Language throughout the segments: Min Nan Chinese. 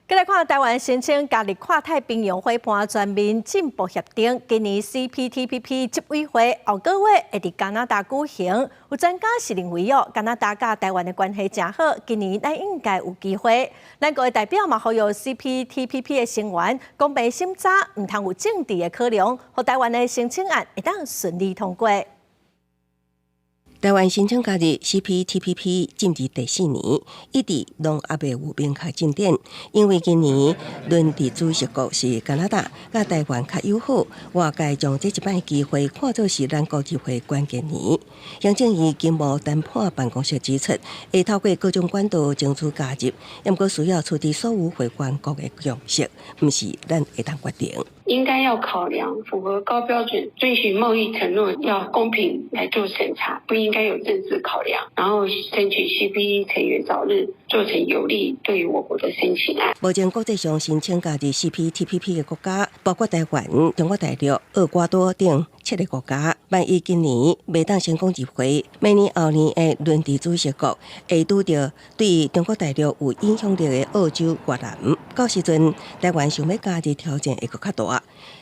繼來看臺灣申請加入跨太平洋夥伴全面進步協定，今年 CPTPP 執委會後個月會佇加拿大舉行。有專家是認為哦，加拿大佮臺灣的關係誠好，今年咱應該有機會。咱國的代表嘛，呼籲 CPTPP 的成員公平審查，毋通有政治的考量，予臺灣的申請案會當順利通過。臺灣申請加入 CPTPP 進入第四年，一直攏猶未有明確進展。因為今年輪值主席國是加拿大，佮臺灣較友好，外界將這一擺機會看作是咱國入會關鍵年。行政院經貿談判辦公室指出，會透過各種管道爭取加入，毋過需要取得所有會員國的共識，毋是咱會當決定。應該要考量符合高標準、遵循貿易承諾，要公平來做審查，不應該有政治考量，然後爭取 CPTPP 成員早日做成有利對於我國的申請案。目前國際上申請加入 CPTPP 的國家，包括臺灣、中國大陸、厄瓜多等七个國家。萬一今年袂當成功入會，明年後年的輪值主席國會拄著對中國大陸有影響力的澳洲、越南。到時陣，臺灣想欲加入挑戰會閣較大。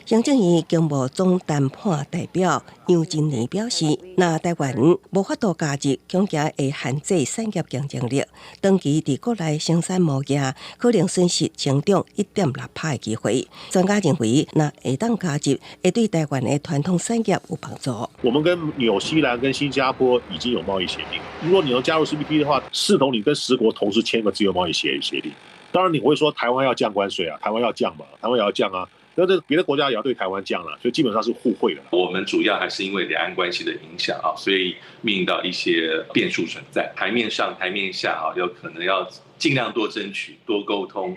行政院經貿總談判代表楊珍妮表示，若臺灣無法度加入，恐驚會限制產業競爭力，長期佇國內生產貿易可能損失成長1.6趴的機會。專家認為，若會當加入，會對臺灣的傳統產業有幫助。我們跟紐西蘭、跟新加坡已經有貿易協定，如果你能加入 CPTPP 的話，視同你跟10國同時簽個自由貿易協定。當然你會說臺灣要降關稅啊，臺灣要降嘛，臺灣也要降啊。那這別的國家也要對臺灣降了，所以基本上是互惠的。我們主要還是因為兩岸關係的影響啊，所以面臨到一些變數存在。台面上、台面下啊，有可能要盡量多爭取、多溝通，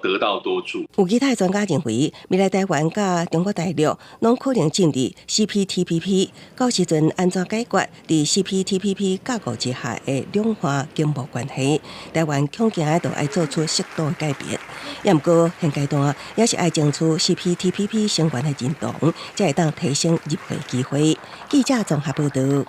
得道多助。有其他專家認為，未來臺灣佮中國大陸攏可能進入 CPTPP，到時陣按怎解決佇 CPTPP 架構之下的兩岸經貿關係？臺灣恐驚著愛做出適度的改變。也毋過現階段也是愛爭取 CPTPP 成員的認同，才會當提升入會機會。記者綜合報導。